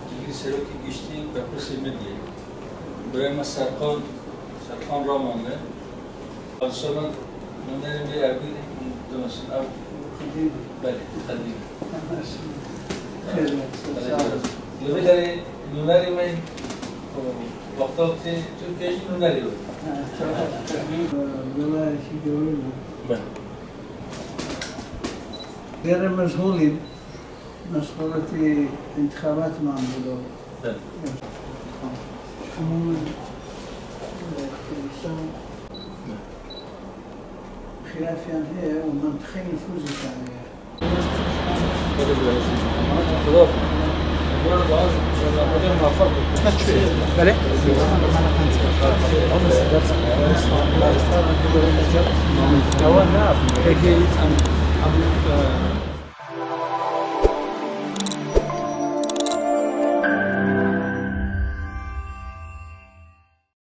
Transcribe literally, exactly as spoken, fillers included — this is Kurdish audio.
Cîgirî Serokê Giştî Berpirsê Midyê. Birayê me Serkan, Serkan Raman e. Alsonan nûnerê me ev bî, dimesin ev. Belê, qedîm. Xêr be, sağ ol. Li vê derê nûnerê me, wexta tê Tirkiye jî nûnerê we. Ha, tamam. Welayekî gewr bû. Belê. Vêre mezhûlî, mezhûlî întixabatman bû. Evet. Hemû Kurdistan xilafiyan heye û mentiqeyê nifûzê heye. Belê. Peki, em, em, e,